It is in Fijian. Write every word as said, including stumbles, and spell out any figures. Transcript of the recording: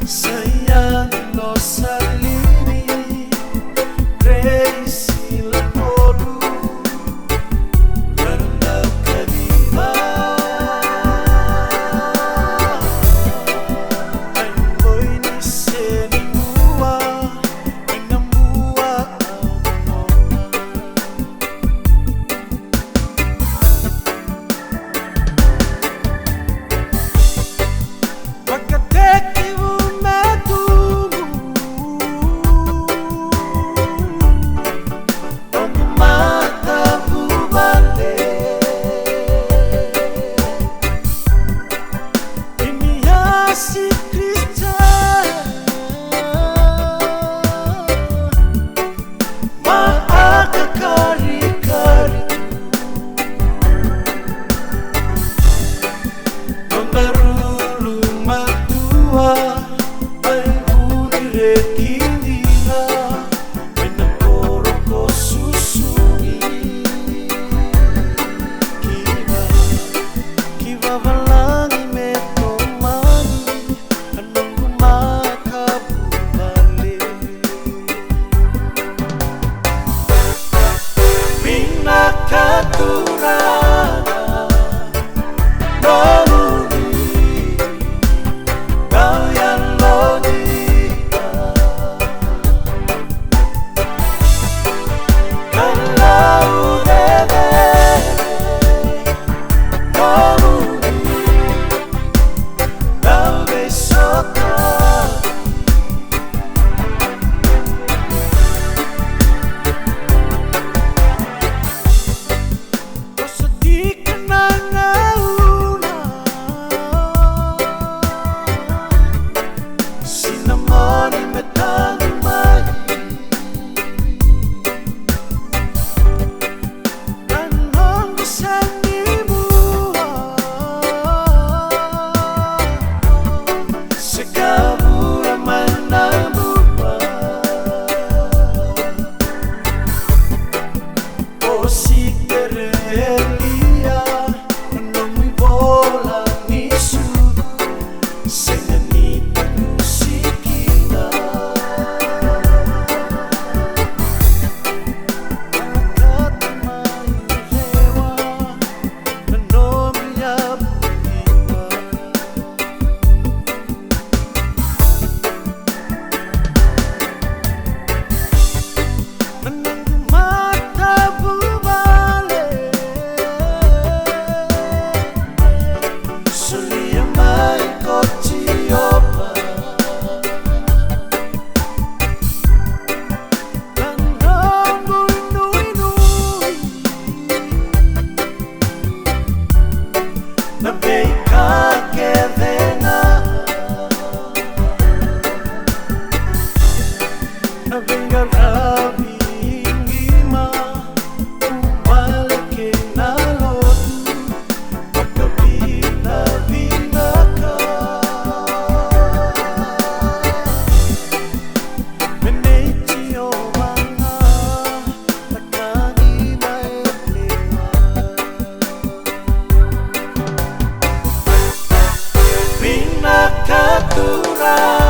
Saiani lo Salini, Reisi Lapolu, Randa Kadiva, Ai Boini Seni Mua, Ai Nabua Amoa. Vakatekivu me tubu noqu matavuvale. Ini a si Krisita ma a kakarikari. Nodaru ulumatua mai Vunirekidiga, mai na koro ko Susugi. Kina ki vavalagi me tomani a noqu matavuvale. Vinaka Turaga, nomuni na yalodina. Na laucecere nomuni na veisotavi. Ko sa dika na gauna sinamoni me tagi mai. Na noqu seni mua se ka vura mai na mua. O sikerelia na nomu ivola ni sucu. Sega ni tanusi kina. Au kata mai rewa na nomu yavu dina. Na noqu matavuvale solia mai ko Jiova. Na noqu inuinui na veika kece ga. Na veiqaravi qima, vuvale kei na lotu, vakavinavinaka. Me nei Jiova ga na ka ni na yalewa. Vinaka Turaga.